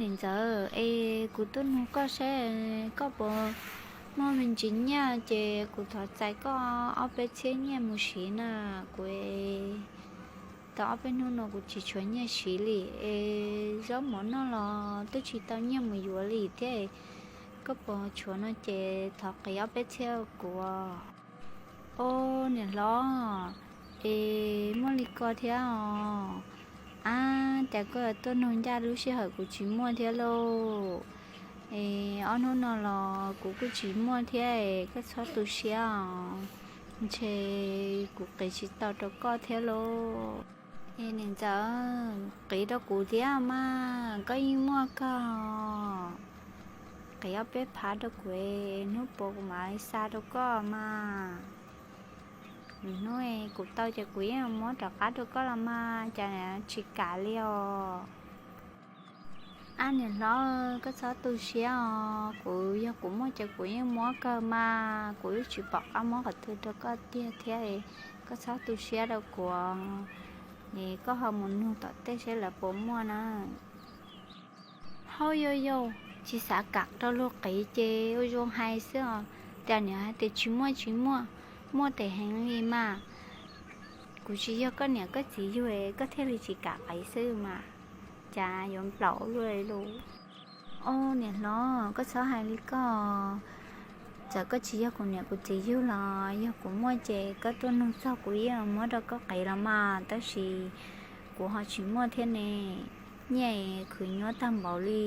Niam ntxawm, es kuv tuaj nug koj saib koj puas muaj me ntsis nyiaj ces kuv thov txais koj ob peb txhiab nyiaj mus siv na. Kuv tau ob peb hnub no kuv tsis tshuav nyiaj siv li, es zaub mov noj los twb tsis tau nyiaj mus yuav li thiab. Koj puas tshuav no ces thov qiv ob peb txhiab kuv. Au, niam hlob, es muaj li ko thiab os. Ab, cas koj tuaj nug ncaj lub sij hawm kuv tsis muaj thiab lauj. Es ob hnub no los kuv kuj tsis muaj thiab es koj txhob tu siab os. Ntshe kuv qiv tsis tau rau koj thiab lauj. Es niam ntxawm, qiv rau kuv thiab mas, koj yeej muaj kawg. Qiv ob peb phav rau kuv es hnub puas kuv mam li xa rau koj mas. Hnub kuv tau ces kuv yeej muab rov qab rau koj los mas, cas tsis kam li os. Ab, niam hlob, koj txhob tu siab os. Kuv, yog kuv muaj ces kuv yeej muab kawg mas, kuv yeej tsis pom qab muab qhov twg rau koj tiag thiab. Koj txhob tu siab rau kuv. Es koj ho mus nug tom tej seb lawv puas muaj na. Hauj yau yau, tsis xav kam rau luag qiv ces ua zoo hais xwb os. Cas niam hais tias tsis muaj tsis muaj, muaj tes heev li mas. Kuv tsis yog koj niam koj txiv yug es koj thiaj li tsis kam qiv xwb mas. Cas yuav nplaum luaj li lauj. Au, niam hlob, koj txhob hais li koj. Txawm koj tsis yog kuv niam kuv txiv yug los yog kuv muaj ces koj tuaj nug txog kuv yeej muab rau koj qiv los mas, tab sis kuv ho tsis muaj thiab ne. Nyiaj khwv nyuaj tag npaum li.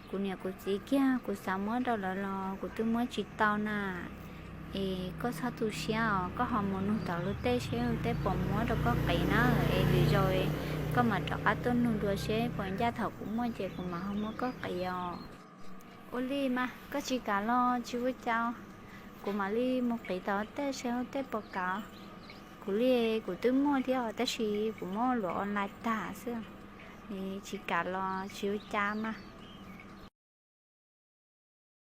Kuv niam kuv txiv kiag kuv xav muab rau lawv los kuv twb muab tsis tau na. Es koj txhob tu siab os, koj ho mus nug tom luag tej seb luag tej puas muab rau koj qiv na. Es lwm zaus koj mam rov qab tuaj nug dua seb puas ncaj, thaum kuv muaj ces kuv mam ho muab koj qiv os. Ua li mas koj tsis kam los tsis ua cas, kuv mam li mus qiv tom luag tej seb luag tej puas kam. Kuv li, kuv twb muaj thiab os, tab sis kuv muab luam online tag xwb. Tsis kam los tsis ua cas mas.